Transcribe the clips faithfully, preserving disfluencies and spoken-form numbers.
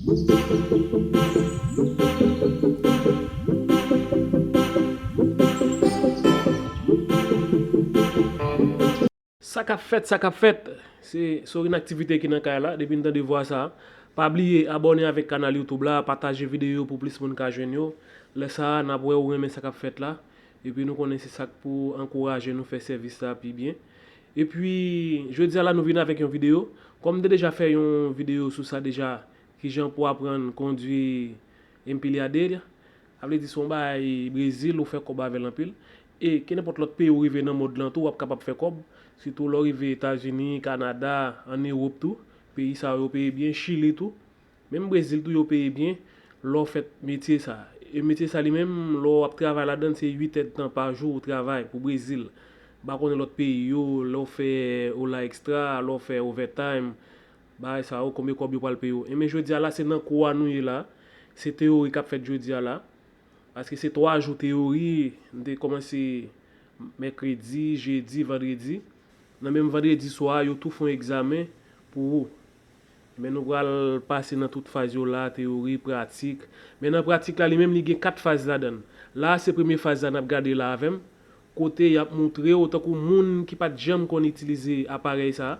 Sa k ap fèt, sa k ap fèt? Se Sorine Activité ki nan kay la. Depi n tande vwa sa, pa bliye abòne avèk kanal YouTube la, pataje videyo pou plis moun ka jwenn yo. Lè sa a, n ap wè ou renmen sa k ap fèt la. Epi nou konnen se sa k pou ankouraje nou fè sèvis la pi byen. Epi, jodi a la, nou vin avèk yon videyo. Kòm m te deja fè yon videyo sou sa deja, kijan pou aprann kondwi Empilhadeira. Sa vle di se yon bagay Brezil, ou fè kòb avè l anpil. E kenenpòt lòt peyi ou rive nan mond lan tou, w ap kapab fè kòb. Sitou lè w rive Etazini, Kanada, ann Ewòp tou. Peyi sa yo, yo peye byen, Chili tou. Menm Brezil tou, yo peye byen lè w fè metye sa. E metye sa li menm, lè w ap travay ladan l, se uit èdtan pa jou ou travay pou Brezil. M pa konnen lòt peyi yo, lè w fè ola ekstra, lè w fè overtime, bagay sa yo, konbyen kòb yo pral peye w. Enben, jodi a la, se nan kou a nou ye la. Se teyori k ap fèt jodi a la. Paske se twa jou teyori, n te kòmanse mèkredi, jedi, vandredi. Nan menm vandredi swa, yo tou fè yon egzamen pou ou. Men nou pral pase nan tout faz yo la, teyori, pratik. Men nan pratik la, li menm, li gen kat faz ladan l. La, se premye faz la n ap gade la avè m. Kote y ap moutre w, tankou moun ki pa t janm konn itilize aparèy sa,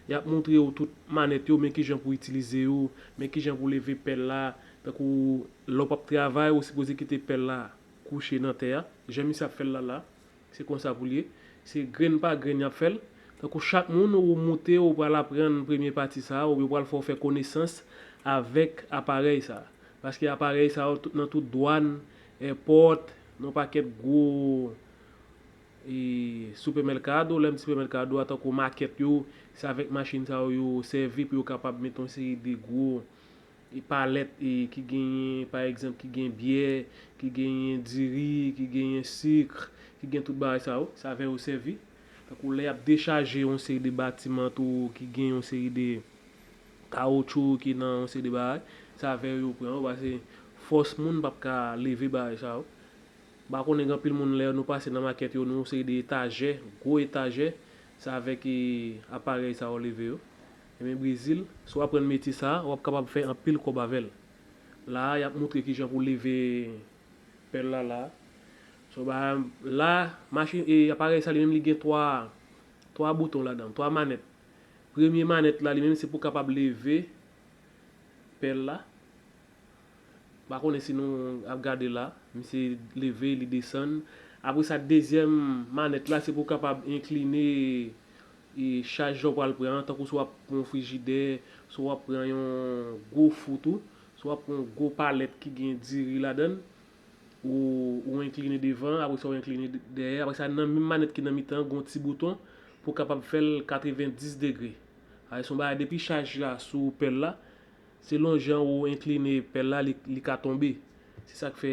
y ap moutre w tout manèt yo, men kijan pou itilize yo, men kijan pou leve pèl la. Tankou lè w p ap travay, ou sipoze kite pèl la kouche nan tè a. Jan misye ap fè l la la, se konsa pou l ye. Se grenn pa grenn y ap fè l. Tankou chak moun ou moute, ou pral aprann premye pati sa, oubyen yo pral fè w fè konesans avèk aparèy sa. Paske aparèy sa yo tout, nan tout dwàn, èpòt, nan pakèt gwo e, sipèmèkado, lè m di sipèmèkado a, tankou makèt yo, se avèk machin sa yo yo sèvi pou yo kapab mete yon seri de gwo e, palèt e, ki genyen, pa egzanp, ki gen byè, ki genyen diri, ki genyen sik, ki gen tout bagay sa yo, se avè yo sèvi. Tankou lè y ap dechaje yon seri de batiman tou, ki gen yon seri de kawotchou ki nan yon seri de bagay, se avè yo yo pran yo, paske fòs moun p ap ka leve bagay sa yo. M pa konnen gen anpil moun lè nou pase nan makèt yo, nou yon seri de etajè, gwo etajè, se avèk e, aparèy sa yo leve yo. Ebyen Brezil, si w aprann metye sa, w ap kapab fè anpil kòb avè l. La a, y ap moutre kijan pou leve pèl la la. So, ba, la, machin, e, aparèy sa li menm li gen twa, twa bouton ladan, twa manèt. Premye manèt la li menm se pou kapab leve pèl la. M pa konnen si nou ap gade la. Misye leve, li desann. Apre sa, dezyèm manèt la, se pou w kapab enkline e chaj lè w pral pran an, tankou si w ap pran yon frijidè, si w ap pran yon gwo fou tou, si w ap pran yon gwo palèt ki gen diri ladan l, ou, ou enkline devan, apre sa ou enkline de-, dèyè. Apre sa, nan menm manèt ki nan mitan an, gen yon ti bouton pou w kapab fè l katrevenndis degre. Sa se yon bagay, depi chaj la sou pèl la, selon jan ou enkline pèl la, li, li ka tonbe. Se sa k fè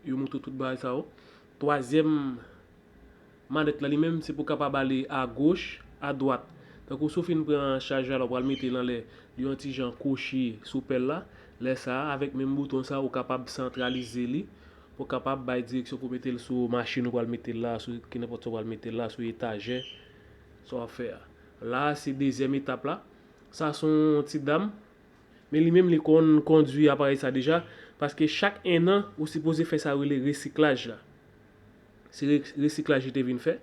yo moutre tout bagay sa yo. Twazyèm manèt la, li menm, se pou kapab ale agoch, adwat. Tankou si w fin pran chaj la, w pral mete l anlè, li yon ti jan kwochi sou pèl la. Lè sa a, avèk menm bouton sa a, ou kapab santralize li, pou kapab bay direksyon pou mete l sou machin ou pral mete l la, sou kenenpòt sa w pral mete l la, sou etajè, sa w ap fè a. La a, se dezyèm etap la. Sa se yon ti dam, men li menm li konn kondwi aparèy sa deja, paske chak ennan ou sipoze fè sa yo rele resiklaj la. Se re-, resiklaj li te vin fè.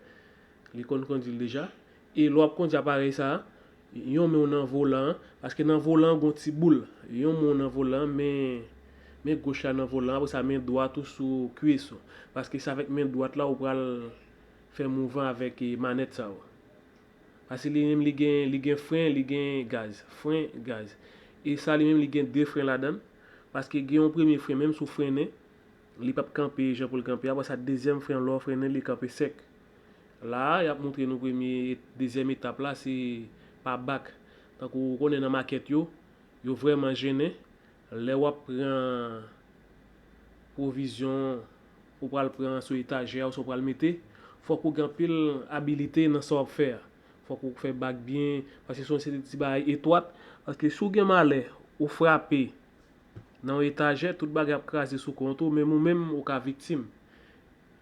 Li konn kondwi l deja. E lè w ap kondwi aparèy sa a, yon men w nan volan an, paske nan volan an gen yon ti boul. Yon men w nan volan an, men, men goch la nan volan an, apre sa men dwat ou sou kwis ou. Paske se avèk men dwat la ou pral fè mouvman avèk, e, manèt sa yo. Paske li menm li gen, li gen fren, li gen gaz. Fren, gaz. E sa li menm li gen de fren ladan l. Paske gen yon premye fren, menm si w frennen, li p ap kanpe jan pou l kanpe. Apre sa, dezyèm fren an, lè w frennen, li kanpe sèk. La a, y ap moutre nou premye, dezyèm etap la, se pa bak. Tankou ou konnen nan makèt yo, yo vrèman jennen. Lè w ap pran pwovizyon ou pral pran sou etajè a, ou sa w pral mete, fòk ou gen anpil abilite nan sa w ap fè a. Fòk ou fè bak byen, paske se yon seri de ti bagay etwat. Paske si w gen malè, ou frape nan yon etajè, tout bagay ap kraze sou kont ou, menm ou menm, ou ka viktim.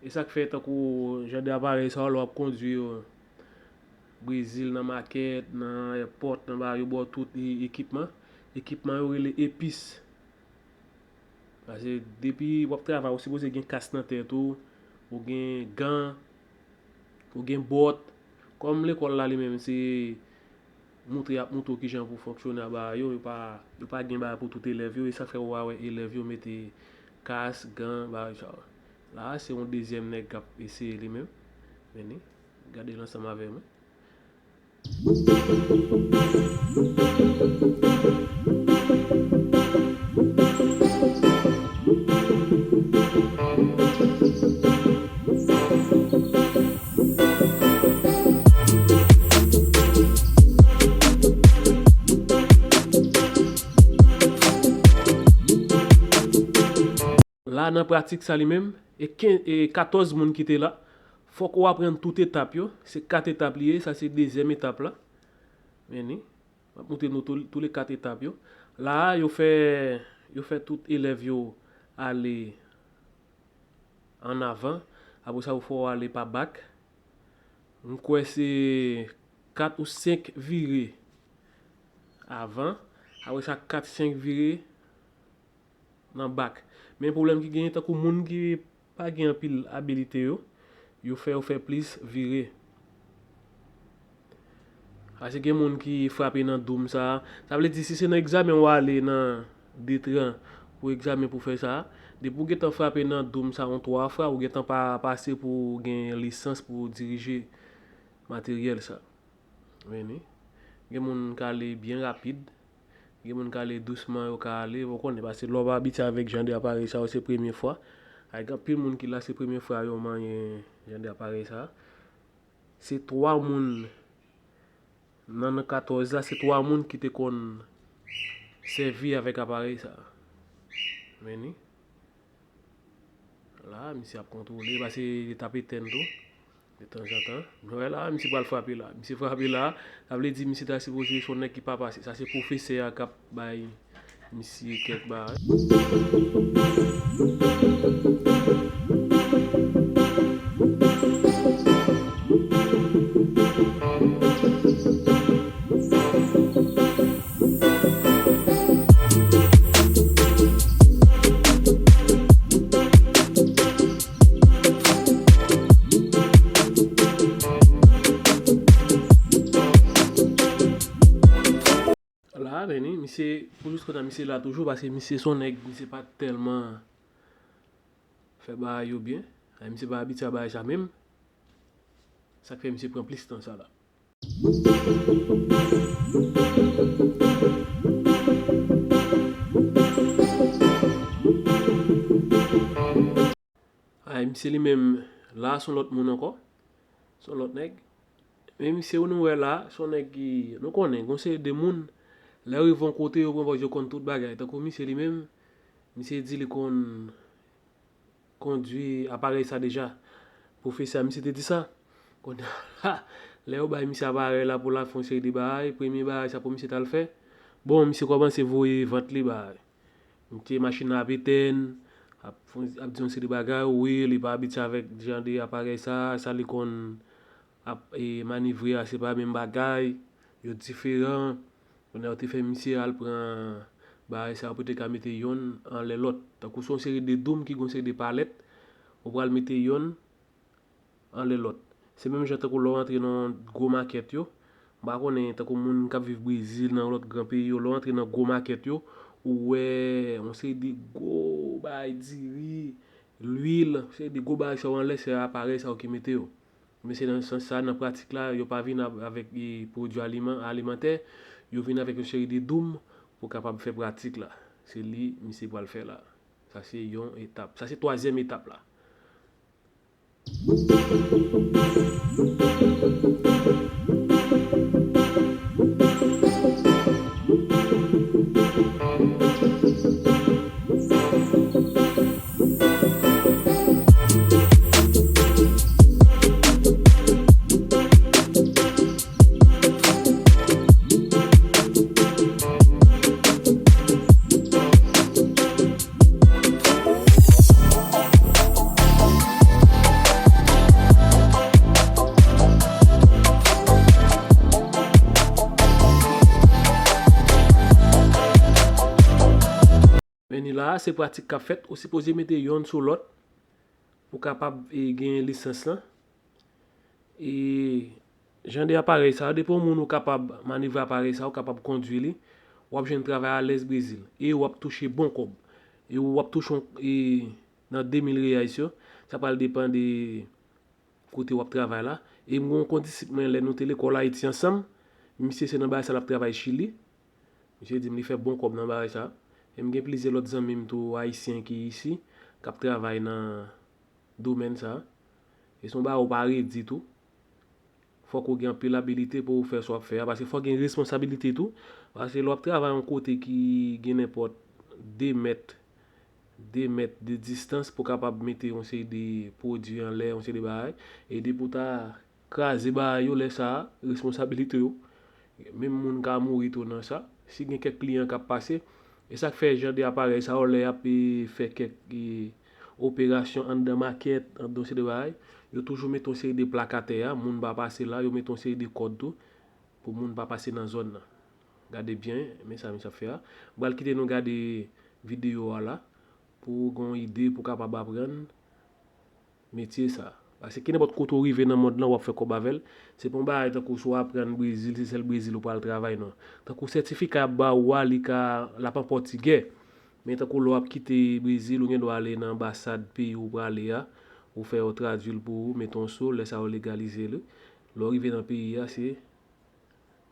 E sa k fè, tankou jan de aparèy sa yo, lè w ap kondwi yo Brezil, nan makèt, nan èpòt, nan bagay, yo ba w tout e-, ekipman. Ekipman yo rele epis. Paske depi w ap travay, ou sipoze gen kas nan tèt ou, ou gen gan, ou gen bòt. Kòm lekòl la li menm, se moutre y ap moutre w kijan pou fonksyone a bagay yo, yo pa, yo pa gen bagay pou tout elèv yo, e sa fè w a wè elèv yo mete kas, gan, bagay sa yo. La a, se yon dezyèm nèg k ap eseye li menm. Men ni, gade l ansanm avè mwen. La, nan pratik sa li menm, e ken-, e katòz moun ki te la. Fòk ou aprann tout etap yo. Se kat etap li ye, sa se dezyèm etap la. Men ni, m ap montre nou tou, tou le kat etap yo. La a, yo fè, yo fè tout elèv yo ale ann avan. Apre sa, yo fè w ale pa bak. M kwè se kat ou senk vire avan. Apre sa, kat, senk vire nan bak. Men pwoblèm ki genyen, tankou moun ki pa gen anpil abilite yo, yo fè yo fè plis vire. Paske gen moun ki frape nan doum sa. Sa vle di, si se nan egzamen w ale nan Detran pou egzamen pou fè sa, depi w gentan frape nan doum sa yon twa fwa, ou gentan pa pase pou w gen lisans pou w dirije materyèl sa. Vini. Gen moun k ale byen rapid. Gen moun k ale dousman, yo ka ale, ou konnen, paske lè w pa abitye avèk jan de aparèy sa yo, se premye fwa. Ay, gen anpil moun ki la, se premye fwa yo manyen jan de aparèy sa. Se twa moun, nan, nan katòz la, se twa moun ki te konn sèvi avèk aparèy sa. Vini. La, misye ap kontwole, paske li t ap etèn tou, detanzantan. Nou wè la, misye pral frape la. Misye frape la, sa vle di misye ta sipoze se yon nèg ki pa pase. Sa se pwofesè a k ap bay misye kèk bagay. La, vini, misye, pou jis kounye a, misye la toujou, paske misye se yon nèg, misye pa tèlman fè bagay yo byen. Ay, misye pa abitye a bagay sa menm. Sa k fè misye pran plis tan sa la. Ay, misye li menm, la, se yon lòt moun ankò. Se yon lòt nèg. Men misye nou wè la, se yon nèg ki, nou konnen, gon seri de moun, lè yo rive yon kote, yo pran pòz yo konn tout bagay. Tankou misye li menm, misye di li konn kondui aparèy sa deja. Pwofesè a, misye te di sa. Kounye a, lè yo bay misye aparèy la pou l al fè yon seri de bagay, premye bagay sa pou misye t al fè, bon, misye kòmanse voye vant li bay. Misye machin nan ap etèn, ap fè, ap di yon seri de bagay, wi, li pa abitye avèk jan de aparèy sa, sa li konn ap, e, manevre a, se pa menm bagay, yo diferan. Kounye a, yo te fè misye al pran bagay sa yo pou te ka mete yonn anlè lòt. Tankou se yon seri de doum ki gen yon seri de palèt, ou pral mete yonn anlè lòt. Se menm jan tankou lè w antre nan gwo makèt yo. M pa konnen, tankou moun k ap viv Brezil, nan lòt gran peyi yo, lè w antre nan gwo makèt yo, ou wè yon seri de gwo bagay diri, lwil, yon seri de gwo bagay sa yo anlè, se aparèy sa yo ki mete yo. Men se nan sans sa, nan pratik la, yo pa vin av-, avèk, e, pwodui aliman-, alimantè, yo vin avèk yon seri de doum pou kapab fè pratik la. Se li misye pral fè la. Sa se yon etap. Sa se twazyèm etap la. Men ni la, se pratik k ap fèt, ou sipoze mete yonn sou lòt pou kapab, e, genyen lisans lan. E jan de aparèy sa yo, depi yon moun ou kapab manevre aparèy sa yo, ou kapab kondwi li, w ap jwenn travay alèz Brezil. E w ap touche bon kòb. E w ap touche yon, e, nan de mil reyais yo, sa pral depann de kote w ap travay la. E m gen yon kondisip mwen lè nou te lekòl Ayiti ansanm, misye se nan bagay sa l ap travay Chili. Misye di m li fè bon kòb nan bagay sa. E m gen plizyè lòt zanmi m tou ayisyen ki isi, k ap travay nan domèn sa. E se yon bagay ou pa redi tou. Fòk ou gen anpil abilite pou w fè sa w ap fè a, paske fòk gen responsabilite tou. Paske lè w ap travay yon kote ki gen nenpòt de mèt, de mèt de distans pou kapab mete yon seri de pwodui anlè, yon seri de bagay, e depi w ta kraze bagay yo, lè sa a, responsabilite yo. Menm moun ka mouri tou nan sa. Si gen kèk kliyan k ap pase, e sa k fè jan de aparèy sa yo, lè y ap, e, fè kèk, e, operasyon anndan makèt, anndan yon seri de bagay, yo toujou mete yon seri de plak atè a, moun pa pase la, yo mete yon seri de kòd tou, pou moun pa pase nan zòn nan. Gade byen, men sa misye ap fè a. M pral kite nou gade videyo a la, pou w gen yon ide, pou w kapab aprann metye sa. Paske kenenpòt kote w rive nan mond lan, w ap fè kòb avè l. Se pa yon bagay tankou si w aprann Brezil, se sèl Brezil ou pral travay, non. Tankou sètifika y ap ba ou a, li ka, l ap an pòtigè. Men tankou lè w ap kite Brezil, ou gen dwa ale nan anbasad peyi ou prale a, ou fè yo tradui l pou ou, mete yon so, lè sa yo legalize li. Lè w rive nan peyi a, se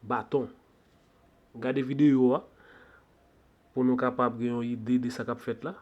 baton. Gade videyo a pou nou kapab gen yon ide de sa k ap fèt la.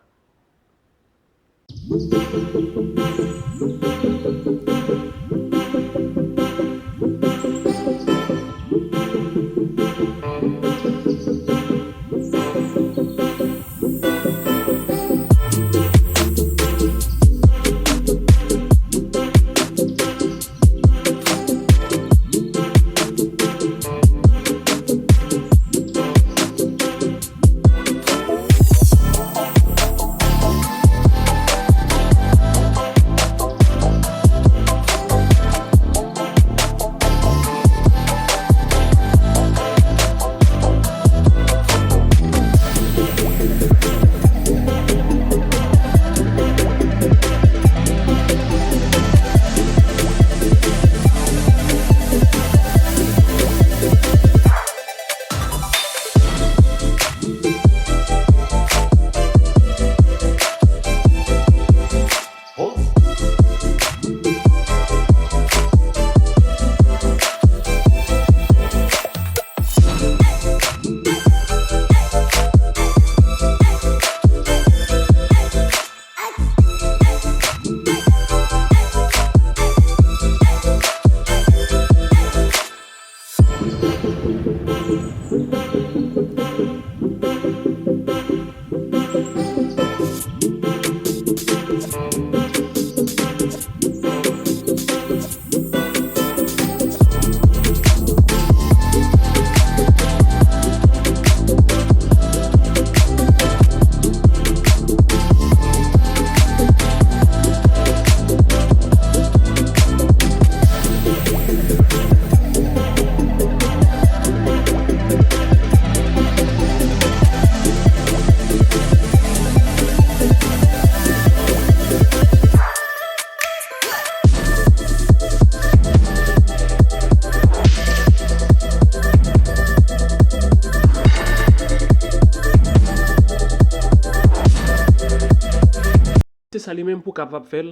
Se sa li menm pou w kapab fè l.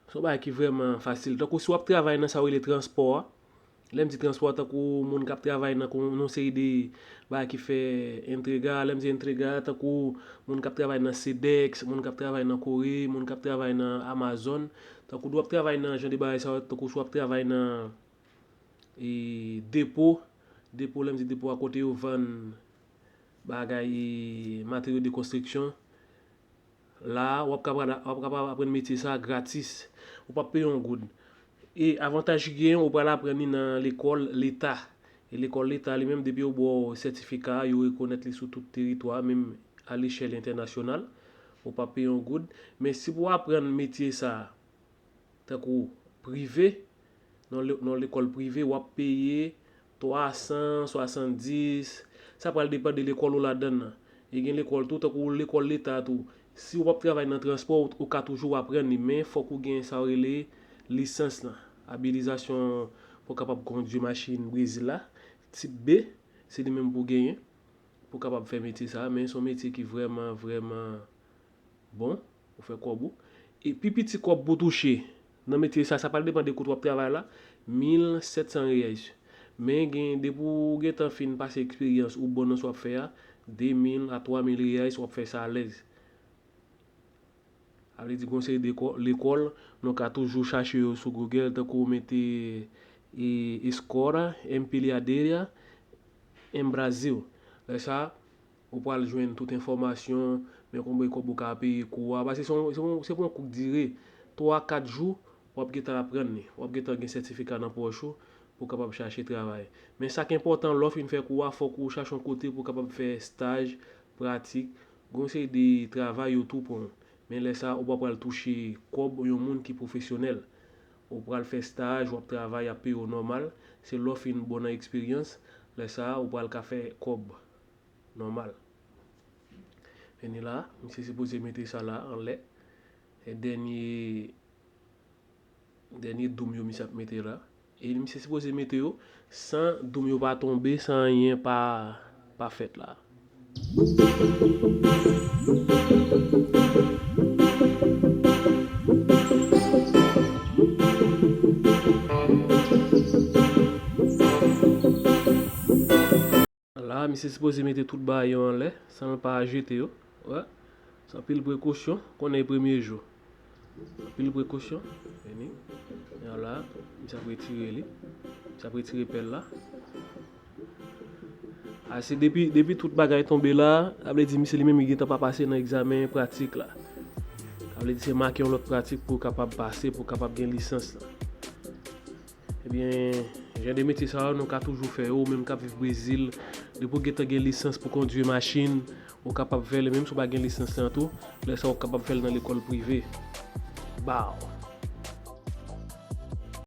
Se yon bagay ki vrèman fasil. Tankou si w ap travay nan sa yo rele transpò a, lè m di transpò, tankou moun k ap travay nan kon, nan seri de bagay ki fè entrega, lè m di entrega, tankou moun k ap travay nan Sedex, moun k ap travay nan Kore, moun k ap travay nan Amazon, tankou w ap travay nan jan de bagay sa yo, tankou si w ap travay nan, e, depo, depo, lè m di depo a kote yo vann bagay, e, materyo de konstriksyon, la, w ap kapab, w ap kapab aprann metye sa gratis. Ou p ap peye yon goud. E avantaj ki genyen, ou pral aprann li nan lekòl leta. E lekòl leta li menm, depi yo ba w sètifika a, yo rekonèt li sou tout teritwa, menm alechèl entènasyonal. Ou p ap peye yon goud. Men si pou w aprann metye sa, tankou prive, nan le-, nan lekòl prive, w ap peye twa san swasanndis, sa pral depann de lekòl ou ladan nan. E gen lekòl tou, tankou lekòl leta tou. Si w p ap travay nan transpò, ou, ou ka toujou aprann li, men fòk ou gen sa yo rele lisans lan, abilizasyon pou w kapab kondui machin Brezil la. Tip B, se li menm pou w genyen, pou w kapab fè metye sa a, men se yon metye ki vrèman, vrèman bon, ou fè kòb ou. E pi piti kòb pou touche nan metye sa, sa pral depann de kote w ap travay la, mil sèt san reais. Men gen, depi w gentan fin pase eksperyans ou bon nan sa w ap fè a, de mil a twa mil reais, w ap fè sa alèz. Sa vle di gon seri de kò-, lekòl, nou ka toujou chache yo sou Google, tankou w mete, e, escola empilhadeira em Brasil. Lè sa, ou pral jwenn tout enfòmasyon, men konbyen kòb ou ka peye kou a. Paske se yon, se yon, se pou yon kout dire, twa, kat jou, w ap gentan aprann li. W ap gentan gen sètifika nan pòch ou pou w kapab chache travay. Men sa k enpòtan, lè w fin fè kou a, fòk ou chache yon kote pou w kapab fè staj, pratik, gen yon seri de travay yo tou pran w. Men lè sa, ou pa pral touche kòb yon moun ki pwofesyonèl. Ou pral fè staj, w ap travay, y ap peye w nòmal. Se lè w fin bon nan eksperyans, lè sa, ou pral ka fè kòb nòmal. Men ni la, misye sipoze mete sa la anlè. E dènye, dènye doum yo misye ap mete la. E misye sipoze mete yo san doum yo pa tonbe, san anyen pa, pa fèt la. La, misye sipoze mete tout bagay yo anlè, san l pa jete yo. Wè. Se anpil prekosyon, konnen e premye jou. Anpil prekosyon. Vini. Yon la, misye ap retire li. Misye ap retire pèl la. A, se depi, depi tout bagay tonbe la, sa vle di misye li menm li gentan pa pase nan egzamen pratik la. Sa vle di se make yon lòt pratik pou w kapab pase, pou w kapab gen lisans la. Ebyen, jan de metye sa yo, nou ka toujou fè yo, ou menm k ap viv Brezil, depi w gentan gen lisans pou kondui machin, ou kapab fè l, menm si w pa gen lisans lan tou, lè sa w kapab fè l nan lekòl prive. Baw!